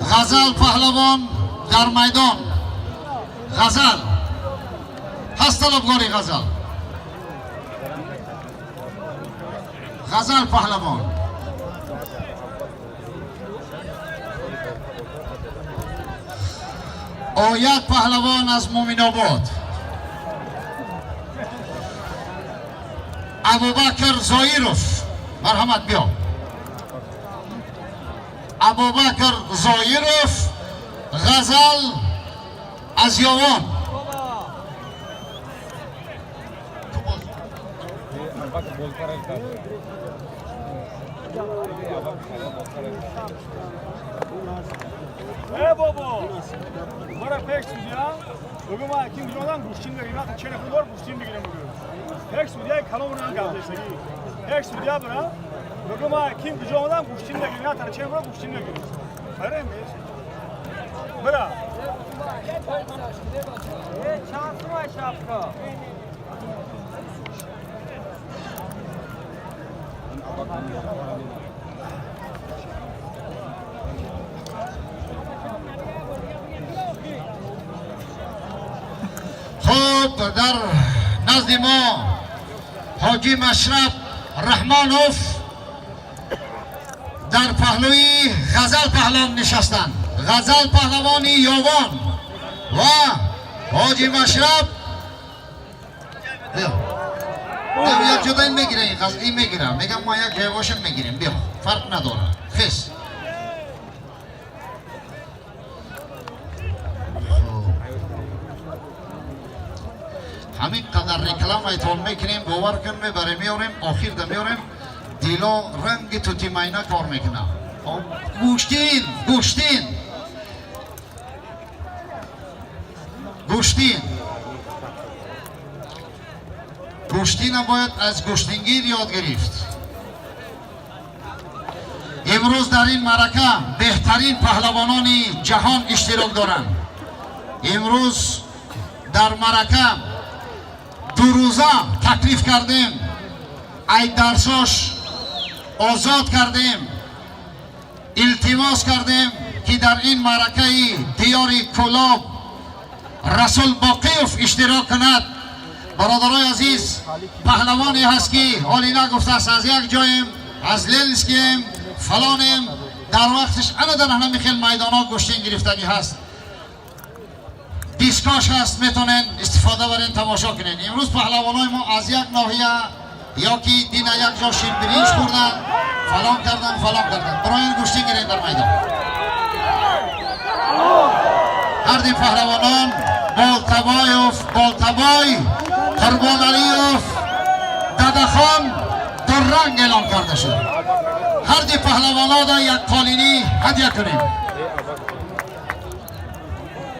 Ғазал паҳлавон дар майдон. Ғазал ҳаст, талабгори Ғазал, Ғазал паҳлавон. Оят паҳлавон аз Муъминобод, Абубакр Зоиров, марҳамат, биё. Абубакр Зоиров, Ғазал аз Ёвон. Э бобо! Мара пеш судья, бигӯ ма ким ҷонам гӯштин мегирем, ма чене худор гӯштин мегирем бигӯ. Пеш судья калом ран гапдесаги. Пеш судья бира, бигӯ ма ким ҷонам гӯштин мегирем, на тара чене худор гӯштин мегирем. Барем беш. Бира. Э, чанд сумай шапка? Хуб, дар назди мо Ҳоҷӣ Машраб Раҳмонов дар паҳлӯи Ғазал паҳлавон нишастанд. Ғазал паҳлавони Ёвон ва Ҳоҷӣ Машраб. Биё, биё, як ҷода ин мегира, ин мегира. Мегам, мо як ҷоя бошем, мегирем. Биё, фарқ надорад, хес. Хуб. Ҳамин қадар рекламайтон мекунем, бовар кун, мебарем, меорем, охирда меорем. Дило ранги тутимайна кор мекунам. Гӯштин, гӯштин, гӯштин, гӯштина бояд аз гӯштингир ёд гирифт. Имрӯз дар ин маърака беҳтарин паҳлавонони ҷаҳон иштирок доранд. Имрӯз дар маърака 2 рӯза таклиф кардем, ай дарсош озод кардем, илтимос кардем, ки дар ин маъракаи диёри Кӯлоб Расул Боқиев иштирок кунад. Бародарои азиз, паҳлавоне ҳаст, ки ҳоли нагуфтааст, аз як ҷоем, аз Ленинскием, фалонем. Дар вақтиш ана дар ҳамин хел майдонҳо гӯштин гирифтагӣ ҳаст, дискош ҳаст, метонен истифода барен, тамошо кунен. Имрӯз паҳлавонои мо аз як ноҳия ё ки дина як ҷо ширбиринҷ хӯрдан, фалон кардан, фалон кардан. Бироен, гӯштин гирен дар майдон. Ҳарди паҳлавонон Болтабоев, Болтабой Қурбоналиев Дадахон дуранг эълон карда шуд. Ҳарди паҳлавонода як қолинӣ ҳадя кунем.